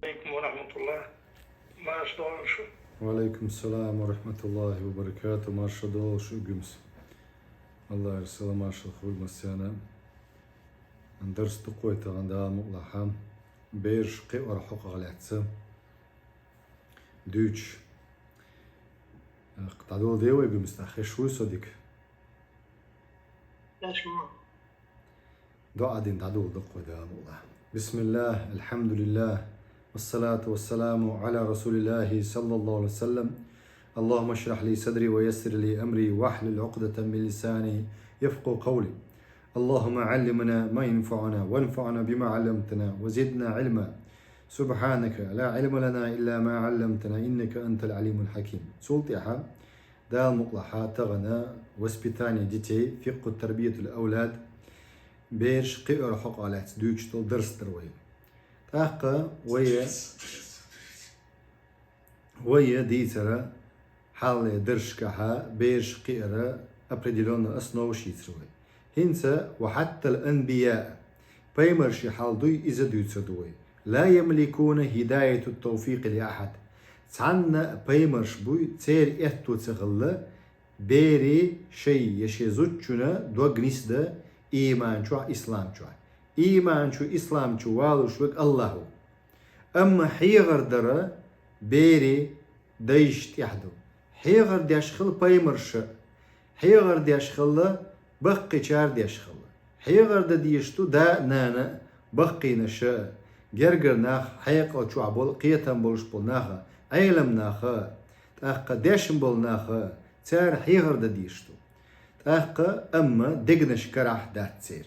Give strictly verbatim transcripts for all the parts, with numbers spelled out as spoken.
Алейкум ва рахматуллах. Марш долуш. Ва алейкум салам ва рахматуллахи ва баракату. Марша долуш, Гумс. Аллахьа салам маршал хуй массана. Дарс дукхой тагъан Дала мукълахьа. Бераш кхиор хьокъагӀа лаьцна. Дуьйцуш. ДӀадоладе вай, Гумс, тӀаккха хеш вуй со дика? Хеш ву. ДуӀа дина дӀадоладу-кх вай, Дала мукълахь. بسم الله، الحمد لله، والصلاة والسلام على رسول الله صلى الله عليه وسلم. اللهم اشرح لي صدري ويسر لي أمري واحلل عقدة من لساني يفقهوا قولي. اللهم علمنا ما ينفعنا وانفعنا بما علمتنا وزدنا علما. سبحانك لا علم لنا إلا ما علمتنا إنك أنت العليم الحكيم. Цул тӀаьхьа Дала мукълахьа тагӀана воспитание детей, фикъху тарбиятул авлад, бераш кхиор хьокъагӀа лаьцна дуьйцуш долу дарс дара вай. ТӀаккха вай, вай дийцара хьалхале дарсашкахьа бераш кхиара определённо основаш йийцар вай. ХӀинца ва хьаттал анбияъ, пайхамарши хьал дуй, иза дуьйцур ду вай. لا يملكون هداية التوفيق لأحد. Цхьанна пайхамарш буй, церан аьтто ца хилла, берий шай я шен зудчуьнан дог нисдан ийман чохь, ислам чохь. Ийман чу, ислам чу валуш верг Аллахь ву. Амма хьехар дар берий дайшна тӀехь ду. Хьехар деш хилла пайхамарша, хьехар деш хилла баккхийчара деш хилла. Хьехар дан дезаш ду да а, нана а, баккхийнаша а, гергара нах, хьекъал чохь болу, кхетам болуш болу наха, Ӏелам наха, тӀаккха дешна болу наха, цара хьехар дан дезаш ду. ТӀаккха, амма дегнаш карахь дац церан.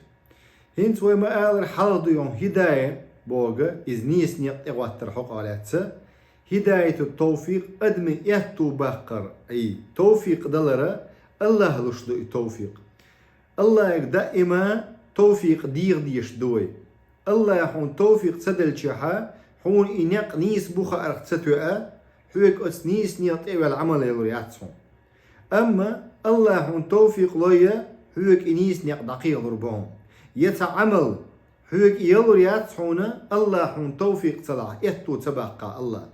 ХӀинца вай ма-аллара, хьалха дуй хьуна хӀидая бохург, иза нийса некъ тӀехӀоттар хьокъагӀа лаьцна. ХӀидаяту тавфикъ, адамийн аьтто баккхар, и тавфикъ далар, Аллахьа луш ду и тавфикъ. Аллахьига даима тавфикъ деха дезаш ду вай. Аллахьа хьуна тавфикъ ца делчахьа, хьуна и некъ нийса бу хаарх ца тоьа, хьоьга оцу нийса некъа тӀе а ваьлла Ӏамал ялур яц хьуна. Амма Аллахьа хьуна тавфикъ лойя, хьоьга и нийса некъ дӀакхехалур бу хьуна. Я цхьа Ӏамал, хьоьга и ялур яц хьуна, Аллахьа хьуна тавфикъ ца лахь, аьтто ца баккха Аллахьа.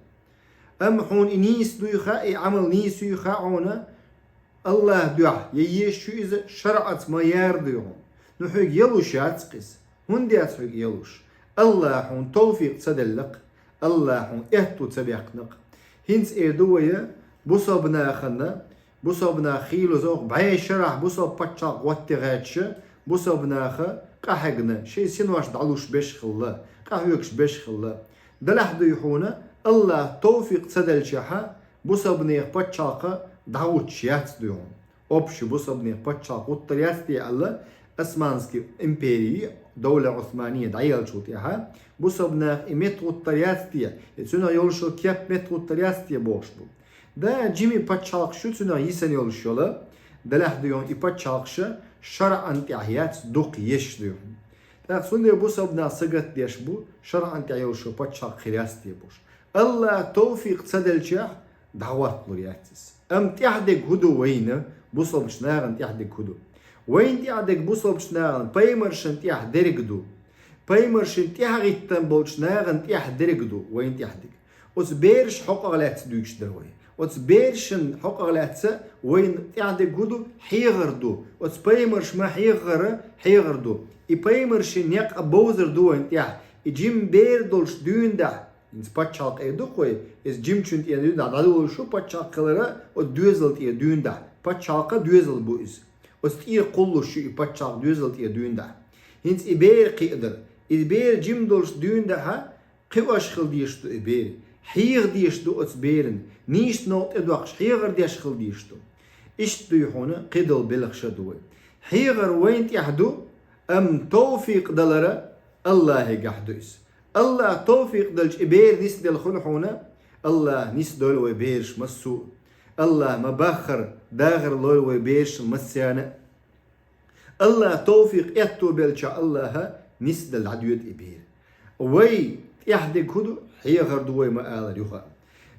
Амма хьуна и нийса дуй хаьа, и Ӏамал нийса юй хаьа хьуна, Аллахьа дуьхьа, я езаш ю иза, шарӀаца ма-ярра дуй хьуна. Ну, хьоьга ялуш яц-кх иза. ХӀунда яц хьоьга ялуш? Аллахьа хьуна тавфикъ ца делла-кх, Аллахьа хьуна аьтто ца баьккхина-кх. ХӀинца эр ду вай, бусалба нахана, бусалба наха хийлаза оха бӀе шарахь бусалба пачхьалкх гӀоттаде гӀерташ, бусалба наха къахьегна, шайн синош дӀалуш беш хилла, къахьоьгуш беш хилла. Делахь дуй хьуна, Аллахьа тавфикъ ца делчахьа, бусалбанех пачхьалкх дӀагӀуттуш яц дуй хьуна. Общий бусалбанех пачхьалкх гӀуттур яц те аьлла, Османский импери, Довла Османия дӀаеллачул тӀаьхьа, бусалба наха и меттагӀуттур яц те, и цуьнах йолуш йолу кеп меттагӀуттур яц те бохуш бу. Да, жима пачхьалкхаш ю цуьнах йисина йолуш йолу, делахь дуй хьуна и пачхьалкхаш шарӀан тӀехь яц дукха еш дуй хьуна. ТӀаккха цундела бусалба нах сагатдеш бу, шарӀан тӀехь йолуш йолу пачхьалкх хир яц те бохуш. Аллахьа тавфикъ ца делчахь, дӀагӀотталур яц иза. Амма тӀаьхьадерг хӀун ду вайна, бусалбачу нахана тӀаьхьадерг хӀун ду? Вайна тӀаьхьадерг бусалбачу нахана пайхамаршна тӀаьхьа дерг ду. Пайхамаршна тӀаьхьа гӀиттина болчу нахана тӀаьхьа дерг ду вайна тӀаьхьадерг. Оцу бераш хьокъагӀа лаьцна дуьйцуш дара вай. Оцу берашна хьокъагӀа лаьцна вайна тӀаьхьадерг хӀун ду? Хьехар ду. Оцу пайхамарш ма-хьеххара хьехар ду. И пайхамаршна некъ бовзар ду вайна тӀехь. И жима бер долуш дуьйна дахь, хӀинца пачхьалкх эр ду-кх вай, иза жимачун тӀера дуьйна дахь, дӀадолуш ю пачхьалкх хилар, оцу доьзал тӀера дуьйна дахь. Пачхьалкх доьзал бу иза. Оцу тӀера кхуллуш ю и пачхьалкх доьзал тӀера дуьйна дахь. ХӀинца и бер кхиадар. И бер жима долуш дуьйна дахьа, кхиош хила дезаш ду и бер. Хьеха дезаш ду оцу беран. Нийсачу новкъа тӀедоккхуш хьехар деш хила дезаш ду. Иштта дуй хьуна кхидолу белхаш а ду вай. Хьехар вайна тӀехь ду, амма тавфикъ далар Аллахьигахь ду иза. Аллахьа тавфикъ делча и бер нисделла хуьлу хьуна, Аллахьа нисдойла вай бераш массо а. Аллахьа ма-баххара дахар лойла вай берашна массарна а. Аллахьа тавфикъ аьтто белча, Аллахьа нисдала дӀадоьду и бер. Вай тӀаьхьадерг хӀун ду? Хьехар ду вай ма-аллара юха а.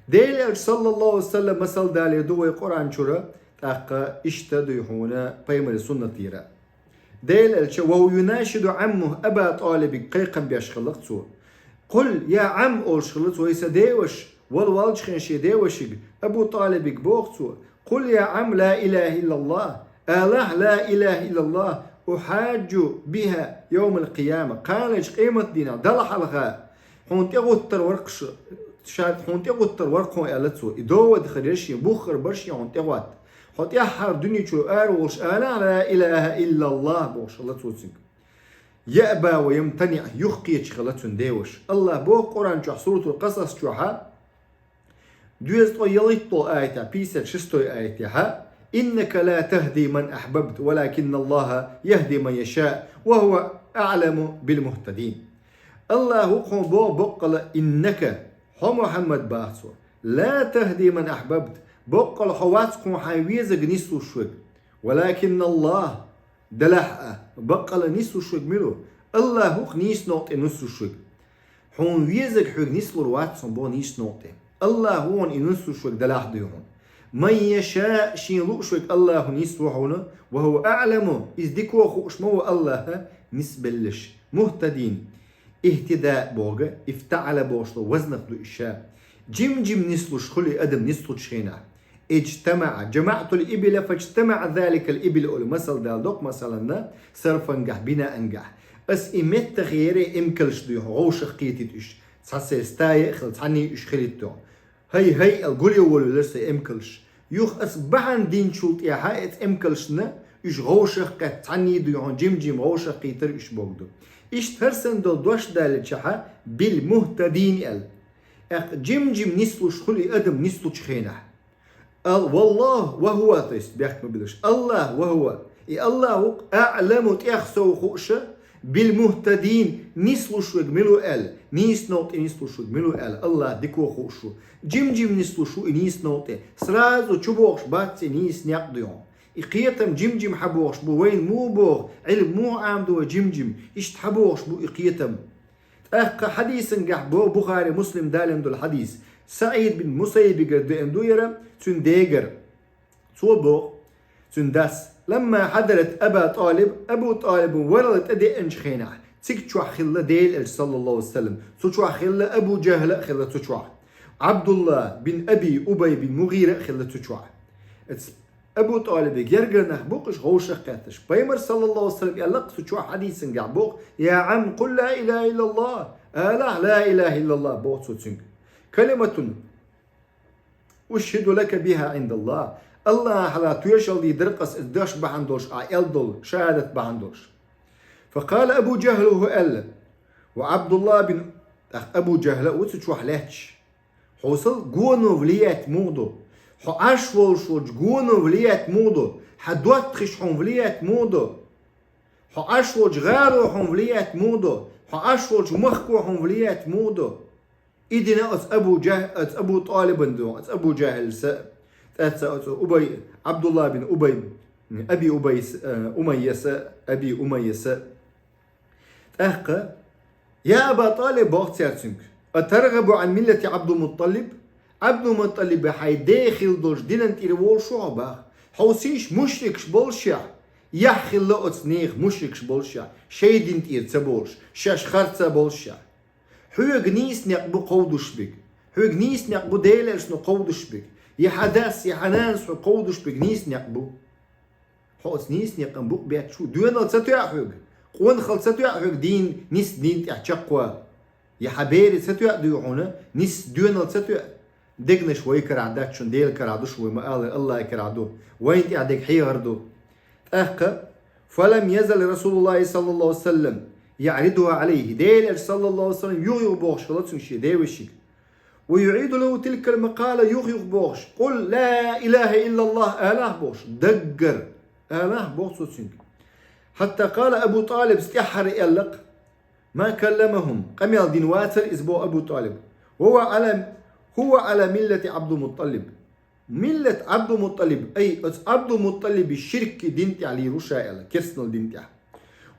Делан Элча, саллаллаху Ӏалайхи ва саллам, масал далийр ду вай Къуръан чуьра, тӀаккха иштта дуй хьуна пайхамаран суннатера. Делан Элча, ва хӀува юнашиду Ӏаммаху Аба ТӀалибиг кхайкхам беш хилла-кх цо. قل يا عم олуш хилла цо, ай са деваш, вала валчхен шен девашиг, Абу ТӀалибиг боху цо: قل يا عم لا إله إلا الله, алахь لا إله إلا الله, أحاج بها يوم القيامة, кханалерчу къематдийнахь Далла хьалха хьуна тӀегӀуттур вара-кх шу, ша хьуна тӀегӀуттур вара-кх хьуна, аьлла цо. И довод хир яра шен, буххар бара шен хьуна тӀегӀатта. Хьо тӀаьххьара дуьне чуьра араволуш алахь لا إله إلا الله бохуш хилла цо цуьнга. يأبى ويمتنع, юхакхеташ хилла цуьнан деваш. АллахӀа боху Къуръан чохь, Суратул Къасас чохь, доьзткъе ялхитталгӀа аятехь, пятьдесят шестой аятехь: إنك لا تهدي من أحببت ولكن الله يهدي من يشاء وهو أعلم بالمهتدين. АллахӀа ву-кх хьуна боху баккъала: إنك, хьо, Мухьаммад, баха цо, لا تهدي من أحببت, баккъала хьо вац-кх хьуна хьайн везарг нислуш верг. ولكن الله, делахь а, баккъала нислуш верг мила ву? АллахӀ ву-кх нийсачу новкъа тӀе нислуш верг. Хьуна везарг хьоьга нислур вац хьуна боху нийсачу новкъа тӀе. АллахӀ ву хьуна и нислуш верг, делахь а дуй хьуна. من يشاء, шена лууш верг АллахӀ нисву хьуна, وهو أعلم, иза дика хууш ма ву АллахӀ нисбелларш. مهتدين. Ихтида бохург, افتعل бохуш долу вазнах ду иза ша. Жим-жим нислуш хуьлу адам нислучу хенахь. اجتمع، جمعت الإبل فاجتمع ذلك الإبل олу масал дала доккху, масаланна, сарфангахь, бинаангахь. Ас и меттахъярий эмкалш дуй хьуна, гӀовшах кхетийта уьш. Цхьа сайн стая а хилла, цхьаьний уьш хилийта хьуна. ХӀай-хӀай аьлла, гулъян волавелира сайн эмкалш. Юха ас бахьана динчул тӀаьхьа эцу эмкалшна уьш гӀовшах кхетта, цхьаьний дуй хьуна, жим-жим гӀовшах кхийтира уьш бохург ду. Иштта хӀара санна долу дош даллачохь, بالمهتدين аьлла. ТӀаккха жим-жим нислуш хуьлу и адам нислучу хенахь. Ал-, والله وهو, то есть бехк ма билаш. АллахӀ, وهو, и АллахӀ ву-кх, أعلم, тӀех сов хууш, بالمهتدين, нислуш верг мила ву аьлла, нийсачу новкъа тӀе нислуш верг мила ву аьлла, АллахӀ дика хууш ву. Жим-жим нислуш ву и нийсачу новкъа тӀе. Сразу чубохуш бац и нийса некъ дуй хьуна. И кхетам жим-жим хьан бохуш бу, вайна муха боху, Ӏилма муха Ӏамадо вай жим-жим, иштта хьан бохуш бу и кхетам. ТӀаккха хьадисангахь боху, Бухари, Муслим далийна долу хьадис, СаӀид бин Мусаййибигара деана ду хӀара, цуьнан дегара. Цо боху, цуьнан дас: لما حضرت أبا طالب, Абу ТӀалибан варалла тӀедеанчу хенахь, цига чохь хилла Делан Элча, саллаллаху Ӏалайхи ва саллам, цу чохь хилла Абу Жахьла а хилла цу чохь, Ӏабдулла бин Аби Убай бин МугӀира а хилла цу чохь. Эц Абу ТӀалибан гергара нах бу-кх уьш гӀовшах кхетташ. Пайхамар, саллаллаху Ӏалайхи ва саллам, аьлла-кх цу чохь хьадисангахь боху: يا عم قل لا إله إلا الله, алахь لا إله إلا الله, боху цо цуьнга. كلمة أشهد لك بها عند الله. АллахӀан хьалха тоьшалла дийр дара-кх ас иза деш бахьана долуш, ахь аьлла долу шахӀадат бахьана долуш. فقال أبو جهل, хӀу аьлла, وعبد الله بن, тӀаккха Абу Жахьла а ву цу чохь лаьтташ. Хьо сал гоно влиять муха ду? Хьо Ӏаш волуш волчу гоно влиять муха ду? Хьан доттагӀаш хьуна влиять муха ду? Хьо Ӏаш волчу гӀаро хьуна влиять муха ду? Хьо Ӏаш волчу махко хьуна влиять муха ду? И дина оцу Абу Жа-, оцу Абу ТӀалибан ду, оцу Абу Жахьлас а, тӀаьцца оцу Убай, Ӏабдулла бин Убай, Аби Убайс, э, Умайяс а, Аби Умайяс а. ТӀаккха: يا أبا طالب, боху цара цуьнга, أترغب عن ملة عبد المطلب؟ Ӏабдулмутталиб хьайн ден хилла долчу динан тӀера волуш ву хьо, боху? Хьовсийша, мушрикаш болушехь, яхь хилла оцу нехан, мушрикаш болушехь, шайн дин тӀера ца болуш, шаьш харца болушехь. Хьоьга нийса некъ бу кховдуш берг. Хьоьга нийса некъ бу Делан Элчано кховдуш берг. Я хьан дас, я хьан нанас хьоьга кховдуш берг нийса некъ бу. Хьо оцу нийса некъан букъ бетташ ву. Доьналла ца тоьа хьоьга? Къонахалла ца тоьа хьоьга дийна, нисса дин тӀехь чекхвала? Я хьан бере ца тоьа дуй хьуна, нисса доьналла ца тоьа? Дегнаш вай карахь дац шуна, Делан карахь ду шуна, вай ма-аллара, АллахӀан карахь ду. Вайна тӀехь дерг хьехар ду. ТӀаккха: فلم يزل رسول الله صلى الله عليه وسلم يعرضها عليه. Делан Элча, саллаллаху Ӏалайхи ва саллам, юха-юха бохуш хилла цуьнга шен девашига. ويعيد له تلك المقالة, юха-юха бохуш: قل لا إله إلا الله, алахь бохуш, даггара, алахь боху цо цуьнга. حتى قال أبو طالب, тӀаьххьара аьлла-кх: ما كلمهم, къамел дина вацара иза, боху Абу ТӀалиб. وهو على، هو على ملة عبد المطلب. Миллат Ӏабдулмутталиб, ай, оцу Ӏабдулмутталиби ширкан дин тӀехь лийр ву ша аьлла, керстанал дин тӀехь.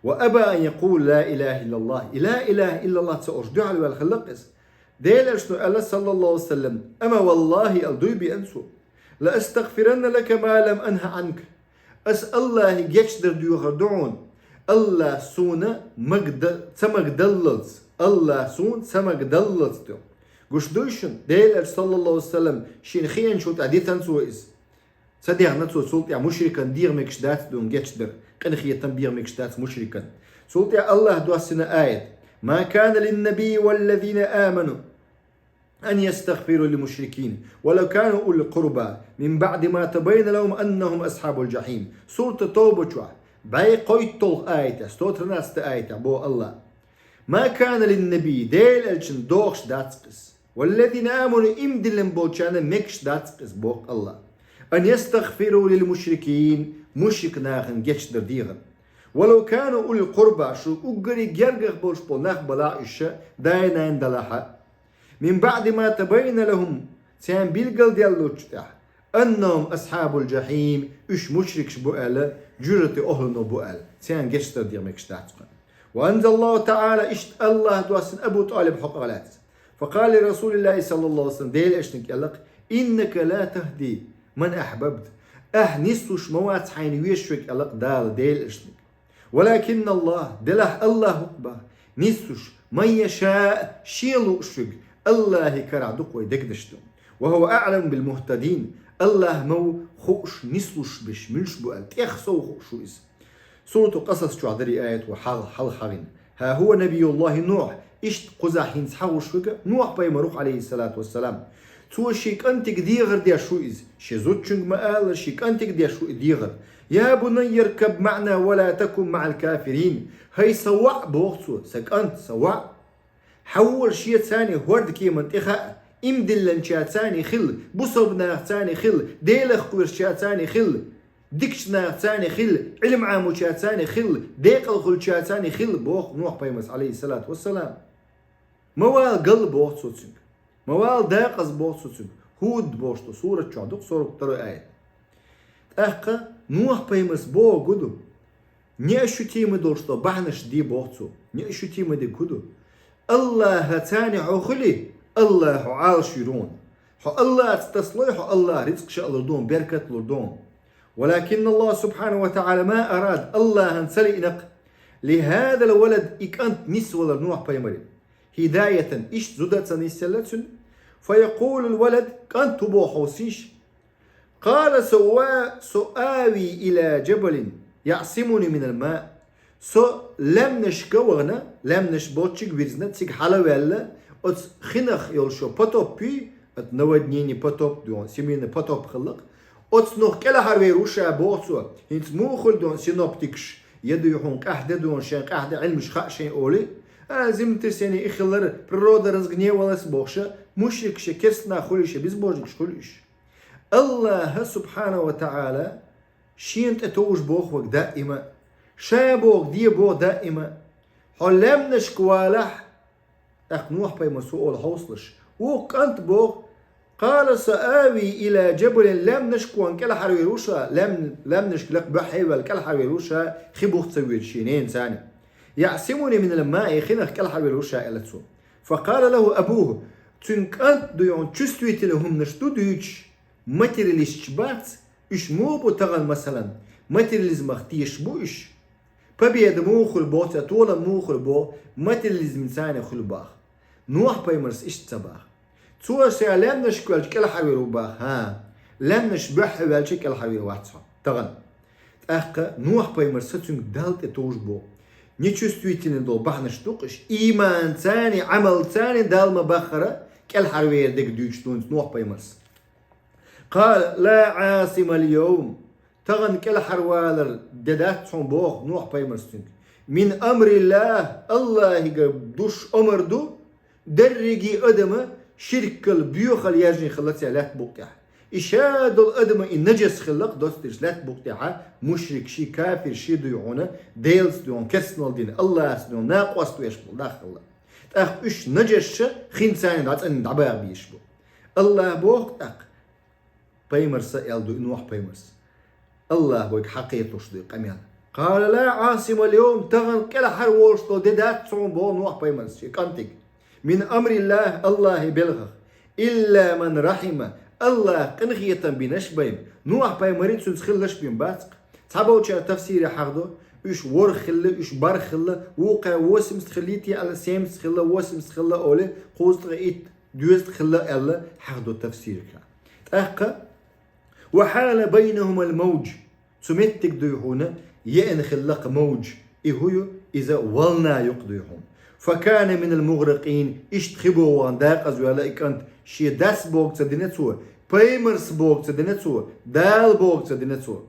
وأبى أن يقول لا إله إلا الله. И لا إله إلا الله ца олуш дуьхьал ваьлла хилла-кх иза. Делан Элчано аьлла, саллаллаху Ӏалайхи ва саллам: أما والله, аьлла, дуй беана цо, لأستغفرن لك ما لم أنه عنك. Ас АллахӀе гечдар доьхур ду хьуна, АллахӀа суна магда-, ца магдаллалц. Аллахь суна са мага даллалц тӀе. Гуш дуй шуна, Делан Элча, саллаллаху алейхи ва саллам, шийна хиъначул тӀаьхьа дитина цо иза. Ца дехна цо, цул тӀаьхьа мушрикан дегӀа мегаш дац дуьйна гечдар, къинхетам бегӀа мегаш дац мушрикан. Цул тӀаьхьа Аллахь доссина аят: «ما كان للنبي والذين آمنوا أن يستغفروا للمشركين ولو كانوا أولي قربى من بعد ما تبين لهم أنهم أصحاب الجحيم». Сурат Тавба чохь, бӀе кхойтталгӀа аятехь, сто тринадцатый аятехь боху Аллахь: «ما كان للنبي», Делан Элчанна догӀуш дац иза, «والذين آمنوا», иман диллина болчарна мегаш дац иза, боху Аллахь, «أن يستغفروا للمشركين», мушрик нахана гечдар дегӀан, «ولو كانوا أولي قربى», шу уггаре гергара болуш болу нах балахь уьш, дай-нана далахь а. «من بعد ما تبين لهم», царна билгалдаьллачул тӀаьхьа, «أنهم أصحاب الجحيم», уьш мушрикаш бу аьлла, жожагӀатан охӀлано бу аьлла, царна гечдар дегӀа мегаш дац кхуьнан. «وأنزل الله تعالى», иштта Аллахь доссина Абу ТӀалиб хьокъехь лаьцна. «فقال لرسول الله صلى الله عليه وسلم», Делан Элчанга аьлла-кх: «إنك لا تهدي من أحببت». Ахь нислуш ма вац хьайна везаш верг, аьлла-кх Дала Делан Элчанга. «ولكن الله», делахь Аллахь ву-кх боху нислуш, «من يشاء», шен лууш верг, Аллахьан карахь ду-кх вай дегнаш ду. «وهو أعلم بالمهتدين», Аллахь ма ву хууш нислуш берш муьлш бу аьлла, тӀех сов хууш ву иза. Суратул Къасас чохь дара и аят вай хьал-, хьалха хьахийна. «ها هو نبي الله نوح», иштта кхузахь хӀинца хьахош верг Нухь-пайхамар ву-кх, алейхиссалату вассалам. Цо шен кӀантига дехар деш ву иза. Шен зудчуьнга ма-аллара, шен кӀантига деш ву и дехар. «يا بني اركب معنا ولا تكن مع الكافرين». «ХӀай сан воӀ», боху цо, «сан кӀант, сан воӀ. Хьан волуш шен царний хӀордкеман тӀе хаьа, иман диллинчарцарний хила, бусалба нахацарний хила, Делах кхоьручарцарний хила, дикачу нахацарний хила, Ӏилма Ӏамочарцарний хила, декъала хуьлучарцарний хила», боху Нухь-пайхамарс, алейхиссалату вассалам. «Ма вала галла», боху цо цуьнга. «Ма вала дакъаза», боху цо цуьнга. ХӀуд бохуш долу сурат чохь ду-кх сорок второй аят. ТӀаккха Нухь-пайхамарс бохург хӀун ду? Неощутимый долуш долу бахьанаш де боху цо. Неощутимый дерг хӀун ду? Аллахьаца царний хьо хили, Аллахь хьо Ӏалашвийр ву хьуна. Хьо Аллахьаца тасалой, хьо Аллахь рицкъ ша а лур ду хьуна, беркат лур ду хьуна. «ولكن الله سبحانه وتعالى ما أراد», Аллахьан ца лиъна-кх, «لهذا الولد», и кӀант нисвалар Нухь-пайхамаран, «هداية», иштта зуда а ца нисъелла цуьнан. «فيقول الولد», кӀант хӀун боху хьовсийша? «قال سآ-، سآوي إلى جبل يعصمني من الماء». Со лаьмнашка вахана, лаьмнаш боцчуьнга вирзина, цига хьала а ваьлла, оцу хинах йолуш йолу потоп юй, оцу наводнение потоп дуьйхьун, всемирный потоп хиллакх. Оцунах кӀелхьарвер ву ша, боху цо. ХӀинца муха хуьлу дуьйхьун синоптикаш, я дуьйхьун къаьхьа де дуьйхьун, шайн къаьхьа де Ӏилмаш хаьа шайн олий. А, землетрясение и хилар, природа разгневалась бохуш, мушрикаш я, керста нах хуьлий ша, безбожникаш хуьлий уьш. Аллахьа, субхьана ва таӀала, шена тӀе товжа боху вайга даима. Ша боху де боху даима. Хьо лаьмнашка валахь, тӀаккха Нухь-пайхамарс хӀун олу хьовсалаш? Вукху кӀант боху: «قال سآوي إلى جبل», лаьмнашка ван кӀелхьарвер ву ша, лаьм-, лаьмнашка лекха баьхье а ваьлла кӀелхьарвер ву ша, хи бух ца воьдуш шен ненан царна. «يعصمني من الماء», хинах кӀелхьарвер ву ша, аьлла цо. «فقال له أبوه», цуьнан кӀант дуьйхьун чувствительный хӀуманаш ду дуьйцуш, материалисташ бац, уьш муха бу тахана, масалан, материализмах тешаш бу уьш? Победа муха хуьлу боху цара, толам муха хуьлу боху, материализмца царна хуьлу баха. Нухь-пайхамарс иштта ца баха. Цо ша лаьмнашка ваьлча кӀелхьарвер ву баха, хӀа, лаьмнаш боьххье ваьлча кӀелхьарвер вац хьо тахана. ТӀаккха Нухь-пайхамарс цуьнга Далла тӀе товжа боху. Нечувствительный долу бахьанаш ду-кх уьш, ийманца а, Ӏамалца а Далла ма-баххара, кӀелхьарвер дерг дуьйцуш ду хӀинца Нухь-пайхамарс. «قال لا عاصم اليوم», тахана кӀелхьарвалар де дац хьуна боху Нухь-пайхамарс цуьнга. «من أمر الله», Аллахьига душ омар ду, дерриге а адама ширкал, боьхал яьржина хилла цу лаьтта букъа тӀехь. И ша долу адама и нажас хилла-кх доцдерш лаьтта букъа тӀехь, мушрик ши, кафир ши дуй хьуна, Делаца дуй хьуна, керстанал дина, Аллахьаца дуй хьуна, накъост веш болу нах хилла. ТӀаккха уьш нажасша хин царна дӀацӀанна дӀабаха безаш бу. Аллахьа боху тӀаккха, пайхамарса аьлла ду и Нухь-пайхамарс. Аллахьа вайга хьакхеталуш ду и къамел. «قال لا عاصم اليوم», тахана кӀелхьарволуш долу де дац хьуна боху Нухь-пайхамарс шен кӀантига. «من أمر الله», Аллахьан белхах. «إلا من رحم», Аллахьа къинхетам бинарш а бен, Нухь-пайхамарий цуьнца хилларш а бен бац-кх. Цхьаболчара тафсире хьахадо, уьш ворхӀ хилла, уьш бархӀ хилла, вукхо восемьдесят хилла, те аьлла, семьдесят хилла, восемьдесят хилла олий, кхузткъеи итт, доьзткъа хилла аьлла, хьахдо тафсирехь. ТӀаккха: «وحال بينهما الموج». Цу меттиг дуй хьуна, еана хилла-кх мавж, и хӀу ю, иза волна ю-кх дуй хьуна. «فكان من المغرقين», иштта хи бу вахана дакъаза ваьлла и кӀант, шен дас боху ца дина цо, пайхамарс боху ца дина цо, Дала боху ца дина цо.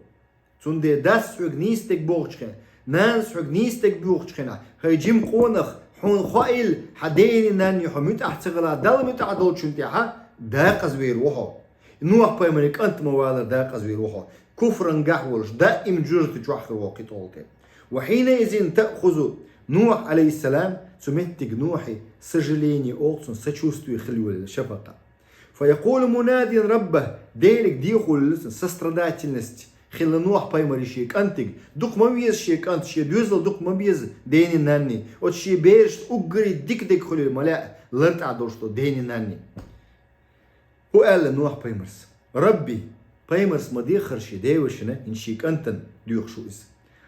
Цундела дас хьоьга нийса дерг бохучу хенахь, нанас хьоьга нийса дерг бохучу хенахь, хӀай жима къонах, хьуна хоийла, хьан дений нанний хьо муьтӀахь ца хилахь, Далла муьтӀахь долчунна тӀехь дакъаза вер ву хьо. Нохь-пайхамаран кӀант ма валара дакъаза вер ву хьо. Куфрангахь волуш, даим жоьжахати чохь хир ву кхин тӀе. «وحينئذ تأخذ نوح عليه السلام», цу меттиг Нохьи сожаление олу цунна, сочувствие хила йолу, шафакъат. «فيقول مناد ربه», Делиг дехула йилла цунна, сострадательность хилла Нохь-пайхамаран шен кӀантиг, дукха ма веза шен кӀант, шен доьзал дукха ма беза дений нанний, оцу шен берашна уггаре дика дерг хуьлийла ма лаьа, лартӀехь долуш долу дений нанний. ХӀу аьлла Нохь-пайхамарс: «Рабби», пайхамарс ма дехара шен девешина, хӀинца шен кӀантана доьхуш ву иза.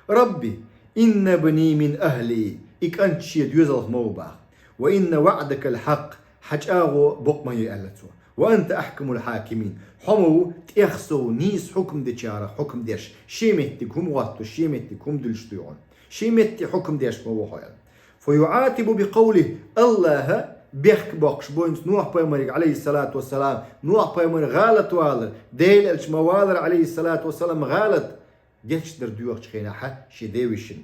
«Рабби, инна ибни мин ахли», и кӀант шен доьзалх ма ву боху. «Ва инна ваъдакал хьакъ», хьан чӀагӀо бакъ ма ю аьлла цо. «Ва анта ахкамул хьакимин», хьо ма ву тӀех сов нийса хьукам дечарах хьукам деш, шен меттиг хӀума хӀоттош, шен меттиг хӀума дуьллуш дуй хьуна. Шен метте хьукам деш ма ву хьо аьлла. «Фа юӀатибу би къавлихи», Аллаха бехк боккхуш бу хӀинца Нохь-пайхамариг, алейхиссалату вассалам, Нохь-пайхамар гӀалат валар, Делан элча ма валар, алейхиссалату вассалам, гӀалат, гечдар доьхучу хенахь шен девешина.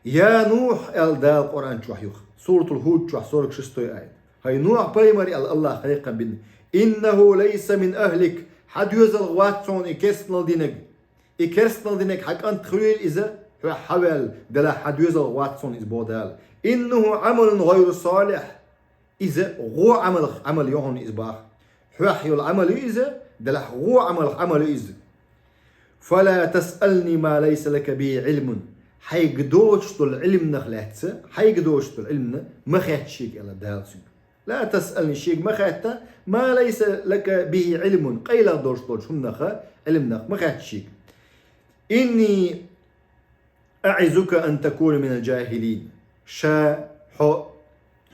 «Я Нухь», аьлла Дала Къуръан чохь юха, Суратул Худ чохь, сорок шестой аят. «ХӀай Нохь-пайхамар», аьлла Аллаха кхайкхам бина, «иннаху лайса мин ахлик», хьан доьзалх вац хьуна и керстанал динарг. И керстанал динарг хьан кӀант хуьлийла иза, хьоьх хьаваьлла, делахь хьан доьзалх вац хьуна иза, боху Дала. «Иннаху Ӏамалун гӀайру салихь». Иза гӀо Ӏамалх Ӏамал ю хьуна иза боху. Хьоьх йолу Ӏамал ю иза, делахь гӀо Ӏамалх Ӏамал ю иза. «Фала тасъални ма лайса лака бихи Ӏилмун». Хьайга доцуш долу Ӏилманах лаьцна, хьайга доцуш долу Ӏилмана ма хатта шега, аьлла Дала цуьнга. «Ла тасъални», шега ма хатта, «ма лайса лака бихи Ӏилмун», къайлаха долуш долчу хӀуманах, Ӏилманах ма хатта шега. «Инни аӀизука ан такуна минал жахилин». Ша хьо,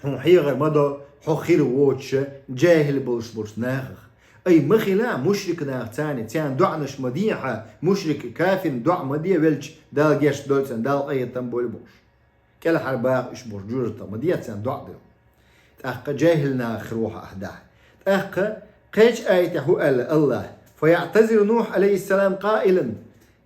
хьуна хьехар ма до, хьо хир воцуш жахил болуш болчу нахах. Ай, ма хила мушрик нах царна, царна доӀанаш ма де хьан, мушрик, кафирна доӀа ма де, велча Дала гечдойла царна, Дала къинхетам бойла бохуш. КӀелхьара баха уьш бохуш, жоьжахатех ма де царна доӀа дойла. ТӀаккха жахил нахах хир ву хьо ахь дахь. ТӀаккха кхечу аятехь хӀу аьлла Аллаха: «Фа яътазиру Нухь, алейхиссалам, къаилан».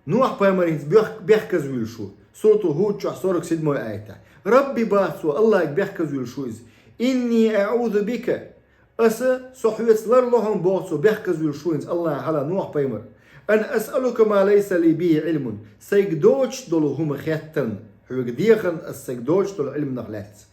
Нухь-пайхамар хӀинца бех-, бехказа вуьйлуш ву. Суратул Худ чохь, сорок седьмой аятехь. «Рабби», боху цо, Аллахьга бехказа вуьйлуш ву иза. «Инни аъузу бика». Аса, со хьоьца ларло хьуна, боху цо, бехказа вуьйлуш ву хӀинца Аллахьан хьалха Нухь-пайхамар. «Ан асъалука ма лайса ли бихи Ӏилмун». Сайга доцуш долу хӀума хеттарна, хьоьга дехарна аса сайга доцуш долу Ӏилманах лаьцна.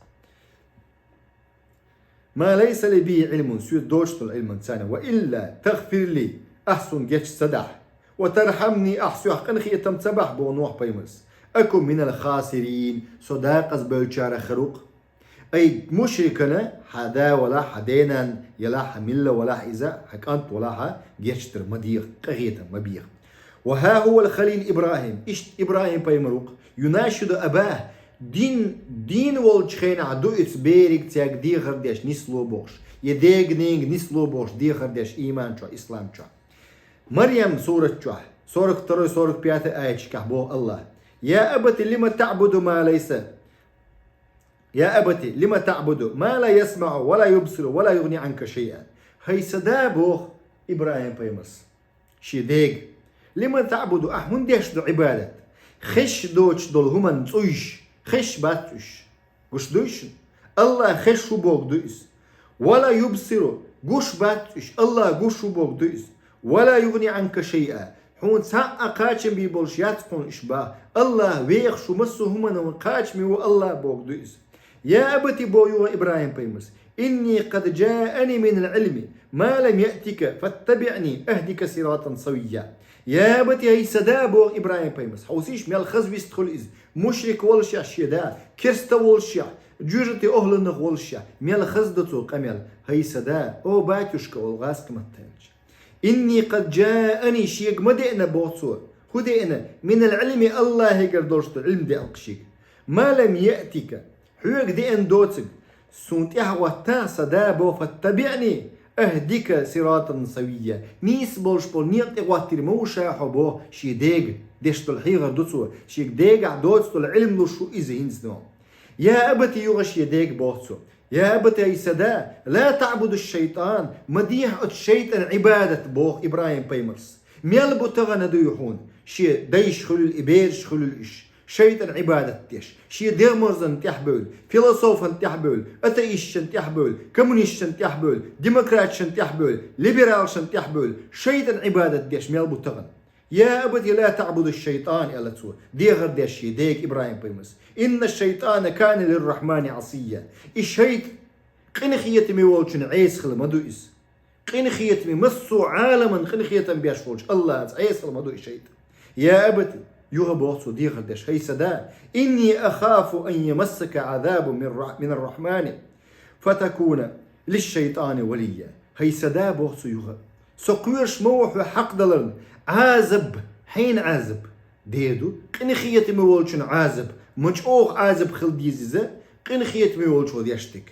«Ма лайса ли бихи Ӏилмун», соьца доцуш долу Ӏилманца. «Ва илла тагъфир ли», ахь суна гечда ца дахь. «Ва тархьамни», ахь соьх къинхетам ца бахь, боху Нухь-пайхамарс. «Акун минал хасирин», со дакъаза бевллачарах хир ву-кх. Ай, мушрикана, хьан да валахь, хьан денан ялахь, хьан милла валахь иза, хьан кӀант валахь, гечдар ма деха, къахетам ма беха. «Ва хӀа хӀувал халил ИбрахӀим», иштта ИбрахӀим-пайхамар ву-кх, «юнашиду абахӀ», дин, дин волчу хенахь ду иза бериг цаьрга дехар деш, нисло бохуш, я дега-ненга нисло бохуш, дехар деш, ийман чохь, ислам чохь. Марьям сурат чохь, сорок второй, сорок пятый аяташкахь боху Аллаха: «Я абати, лима таъбуду ма лайса». «Я абати, лима таъбуду ма ла ясмаъу, ва ла юбсиру, ва ла югъни анка шайъа». ХӀай сан да, боху ИбрахӀим-пайхамарс шен дега. «Лима таъбуду», ахь хӀунда деш ду Ӏибадат? Хезаш доцуш долу хӀуманна цӀуйш, хезаш бац уьш. Гуш дуй шуна? Аллах хезаш хӀу боху ду иза. «Ва ла юбсиру», гуш бац уьш, Аллах гуш хӀу боху ду иза. «Ва ла югъни анка шайъа». Хьуна цхьа а кхачам бий болуш яц хьуна уьш боху. Аллах вехаш ву массо а хӀуманна, кхачаме ву Аллах боху ду иза. «Я абати», боху юха ИбрахӀим-пайхамарс, «инни къад жаани минал Ӏилми ма лам яътика, фаттабиъни ахдика сиратан савийя». «Я абати», хӀай сан да, боху ИбрахӀим-пайхамарс, хьовсийша, мел хаза вистхуьлу иза, мушрик волушехь шен да, керста волушехь, жоьжахати охӀланах волушехь, мел хаза до цо къамел, хӀай сан да, о батюшка, олу гӀазкхи маттахь аьлча. «Инни къад жаани», шега ма деана, боху цо, ХӀун деана? من العلم, Аллахьагара долуш долу Ӏилма деана шега. ما لم يأتك, хьоьга деана доцург. Суна тӀаьхьа гӀоттахь, сан да боху, فاتبعني أهدك صراطا سويا. Нийса болуш болу некъа тӀе гӀоттийр ма ву ша хьо боху, шен дега деш долу хьехар ду цо, шега дегахь доцуш долу Ӏилма луш ву иза хӀинца. يا أبت, юха шен дега боху цо. يا أبت, ай сан да, لا تعبد الشيطان, ма дехьа оцу шайтӀан Ӏибадат боху ИбрахӀим-пайхамарс. Мел бу тахана дуй хьуна, шен дайша хуьлийла и, бераша хуьлийла уьш, шайтӀан Ӏибадат деш, шен дегӀморзанна тӀаьхьабевлла, философана тӀаьхьабевлла, атеисташна тӀаьхьабевлла, коммунисташна тӀаьхьабевлла, демократашна тӀаьхьабевлла, либералашна тӀаьхьабевлла, шайтӀан Ӏибадат деш мел бу тахана. يا أبت لا تعبد الشيطان, аьлла цо, дехар деш шен дега ИбрахӀим-пайхамарс. إن الشيطان كان للرحمن عصيا. И шайтӀа къинхетаме волчун Ӏеса хила ма ду иза. Къинхетаме, массо а Ӏаламан къинхетам беш волчу Аллахьца Ӏеса хила ма ду и шайтӀа. يا أبت, юха боху цо дехар деш, хӀай сан да, إني أخاف أن يمسك عذاب من الرح-، من الرحمن فتكون للشيطان وليا. ХӀай сан да, боху цо юха, со кхоьруш ма ву хьо хьакхадаларна Ӏазаб, хьенан Ӏазаб? Дера ду, къинхетаме волчун Ӏазаб, ма чӀогӀа Ӏазаб хила деза иза, къинхетаме волчо деш дерг.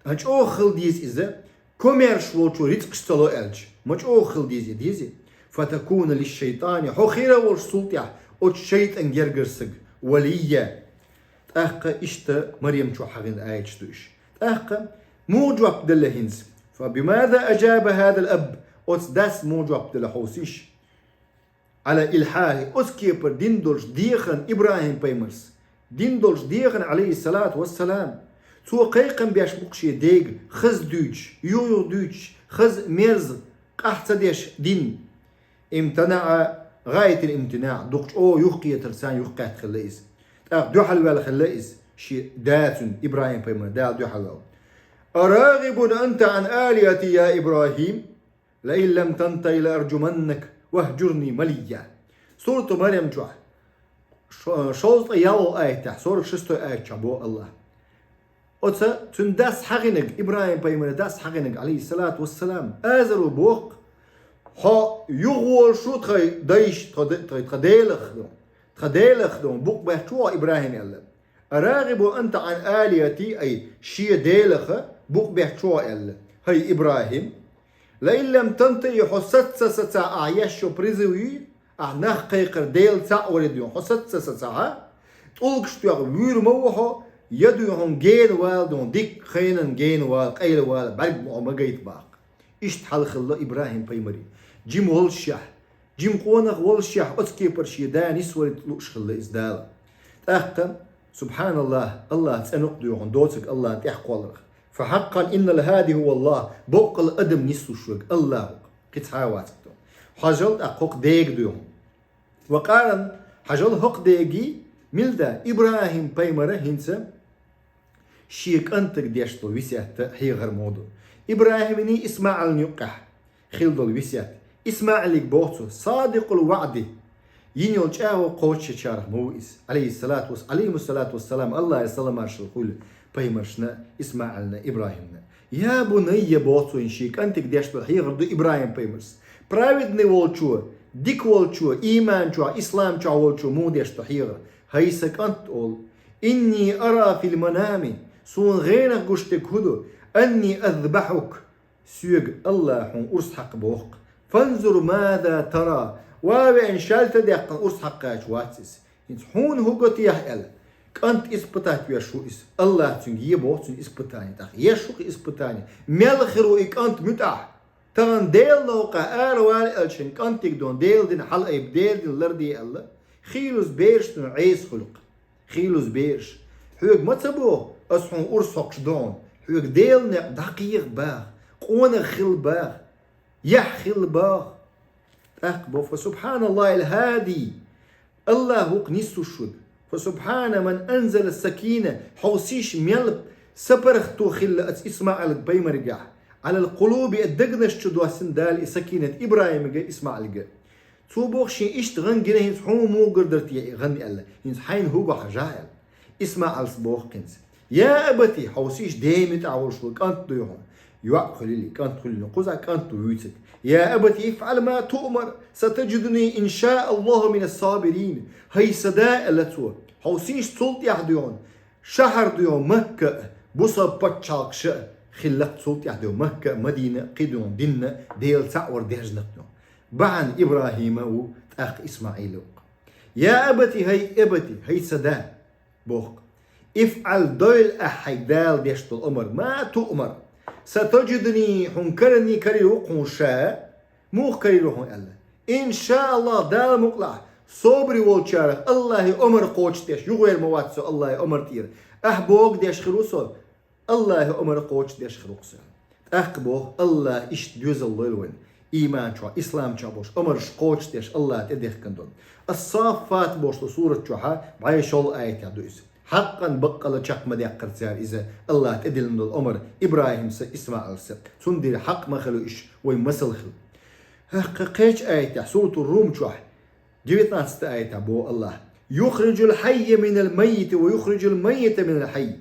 Ткъа чӀогӀа хила деза иза, комаьрша волчо рицкъаш ца ло аьлча, ма чӀогӀа хила деза и, дезий? فتكون للشيطان, хьо хир а волуш цул тӀаьхьа оцу шайтӀан гергара стаг, وليا. ТӀаккха иштта Марем чохь хьахийна аяташ ду уьш. ТӀаккха муха жоп делла хӀинца? فبماذا أجاب هذا الأب, оцу дас муха жоп делла хьовсийша? على إلحاحه, оцу кепара дина долуш дехарна ИбрахӀим-пайхамарс, дина долуш дехарна, عليه الصلاة والسلام. Цо кхайкхам беш бу-кх шен дега, хаза дуьйцуш, юх-юха дуьйцуш, хаза, мерза, къахь ца деш дина. امتنع غاية الامتناع, дукха чӀогӀа юхакхетар царна юхакхетта хилла иза. ТӀаккха дуьхьал ваьлла хилла иза, шен да цуьнан, ИбрахӀим-пайхамар, Дала дуьхьал ваьлла. أراغب أنت عن آلهتي يا إبراهيم؟ لئن لم تنته لأرجمنك واهجرني مليا. Сурату Марем чохь, шо-, шовзткъе ялхалгӀа аятехь, сорок шестой аят чохь боху Аллахьа. Оцу цуьнан дас хьахийнарг, ИбрахӀим-пайхамаран дас хьахийнарг, عليه الصلاة والسلام, Азаро боху: «Хьо юхаволуш ву тхайн дайша, тхан де-, тхан, тхан Делах ду, тхан Делах ду, букъ бетташ ву хьо, ИбрахӀим», аьлла. «أراغب أنت عن آلهتي», ай, шен Делах букъ бетташ ву хьо аьлла. ХӀай ИбрахӀим, «لئن لم تنته», хьо саца ца сацахь, ахь еш йолу призыв ю, ахь нах кхайкхар Дела цхьаъ варе дуьйна, хьо саца ца сацахь, тӀулгаш тоьхна вуьйр ма ву хьо, я дуьйна хьуна гена вала дуьйна, дикка хенан гена вала, къайла вала, бӀаьрг ма хьо ма гайта боху. Иштта хьал хилла ИбрахӀим-пайхамаран. Жима воллушехь, жима къонах воллушехь, оцу кепара шен да нисвалийта лууш хилла иза Дала. ТӀаккха, субхьаналлахь, Аллахь цӀена ву-кх дуьйна хьуна доцург Аллахьна тӀехь кхолларх. «فحقا إن الهادي هو الله», боккъал адам нислуш верг Аллахь ву-кх, кхин цхьа а вац-кх тхуна. Хьажал тӀаккха хӀокху дега дуьйна хьуна. Ва къаран, хьажал хӀокху дега, мила да, ИбрахӀим-пайхамара хӀинца шен кӀантага деш долу весет а хьехар муха ду. ИбрахӀимний ИсмаӀилний юккъехь хилла долу весет. ИсмаӀилга боху цо, садикъул ваӀди, йина йолу чӀагӀо кхочушъечарах ма ву иза, алейхиссалату вас-, алейхимуссалату вассалам, Аллахьан салам-маршалла хуьлда пайхамаршна, ИсмаӀилна, ИбрахӀимна. «Я бунайя», боху цо шен кӀантага деш долу хьехар ду ИбрахӀим-пайхамарс. Праведный волчо, дика волчо, ийман чохь, ислам чохь волчо муха деш ду хьехар? «ХӀай сан кӀант», олу, «إني أرى في المنام», суна гӀенах гуш дерг хӀун ду, «أني أذبحك», соьга Аллахьа хьуна урс хьакха боху-кх. «فانظر ماذا ترى», ва веана шаьлта а даьккхина урс хьакхача вац иза. ХӀинца хьуна хӀун го техьа аьлла, кӀант испытать веш ву иза. Аллахьа цуьнга е боху цуьнан испытание, тӀаккха еш ву-кх испытание. Мел хир ву и кӀант муьтӀахь? Тахана Делан новкъахь аравала аьлла шен кӀантиг дуьйна, Дела дина хьала айба, Дела дина ларде аьлла, хийлаза бераш дуьйна Ӏеса хуьлу-кх. Хийлаза бераш. Хьоьга ма ца боху, ас хьуна урс хьокхуш ду хьуна. Хьоьга Делан некъ дӀакхеха боху, къонах хила боху, яхь хила боху. ТӀаккха боху: «فسبحان الله الهادي». Аллахь ву-кх нислуш верг. «فسبحان من أنزل السكينة». Хьовсийша, мел сапаргӀато хилла оцу ИсмаӀилга, пайхамаргахь. «على القلوب», и дегнаш чу доссина Дала и сакинат ИбрахӀимга, ИсмаӀилга. Цо боху шен иштта гӀан гина, хӀинца хьуна муха гур дара те и гӀан аьлла, хӀинца хьайна хӀун го хьажахь аьлла. ИсмаӀилс боху-кх хӀинца: «يا أبت», хьовсийша, ден муьтӀахь волуш волу кӀант дуй хьуна. ЙоӀ хуьлийла, кӀант хуьлийла, кхузахь кӀант ву вуьйцург. يا أبت افعل ما تؤمر ستجدني إن شاء الله من الصابرين. ХӀай сан да, аьлла цо, хьо сийша цул тӀаьхьа дуьйхьун, шахьар дуьйхьун Макка а, бусалба пачхьалкхаш а хилла-кх цул тӀаьхьа дуьйхьун Макка а, Мадина а, кхидуьйхьун дин а, Дела цхьаъ вар даьржина-кх дуьйхьун. Бахьана Ибрахьима ву, тӀаккха ИсмаӀила ву-кх. يا أبت, хӀай أبت, хӀай сан да, боху-кх. افعل, дойла ахь хьайга Дала деш долу омар, ما تؤمر ستجدني, хьуна карарний карийр ву-кх хьуна ша, муха карийр ву хьуна аьлла. إن شاء الله, Дала мукъалахь, собаре волчарах, АллахӀан омар кхочушдеш, юхавер ма вац со АллахӀан омар тӀера. Ахь бохург деш хир ву со, АллахӀан омар кхочушдеш хир ву-кх со. ТӀаккха боху, АллахӀа иштта доьзал лойла вайна, ийман чохь, ислам чохь болуш, омарш кхочушдеш АллахӀа тӀедехкина долу. Ас-Саффат бохуш долу сурат чохьа бӀе шолгӀа аятехь ду иза. Хьакъан, баккъала чекх ма даьккхира цара иза, АллахӀа тӀедиллина долу омар, ИбрахӀимс а, ИсмаӀилс а. Цундела хьакъ ма хила уьш, вайн масал хила. ХӀокху кхечу аятехь, сурату Рум чохь, девятнадцатый аятехь боху АллахӀа: يخرج الحي من الميت ويخرج الميت من الحي.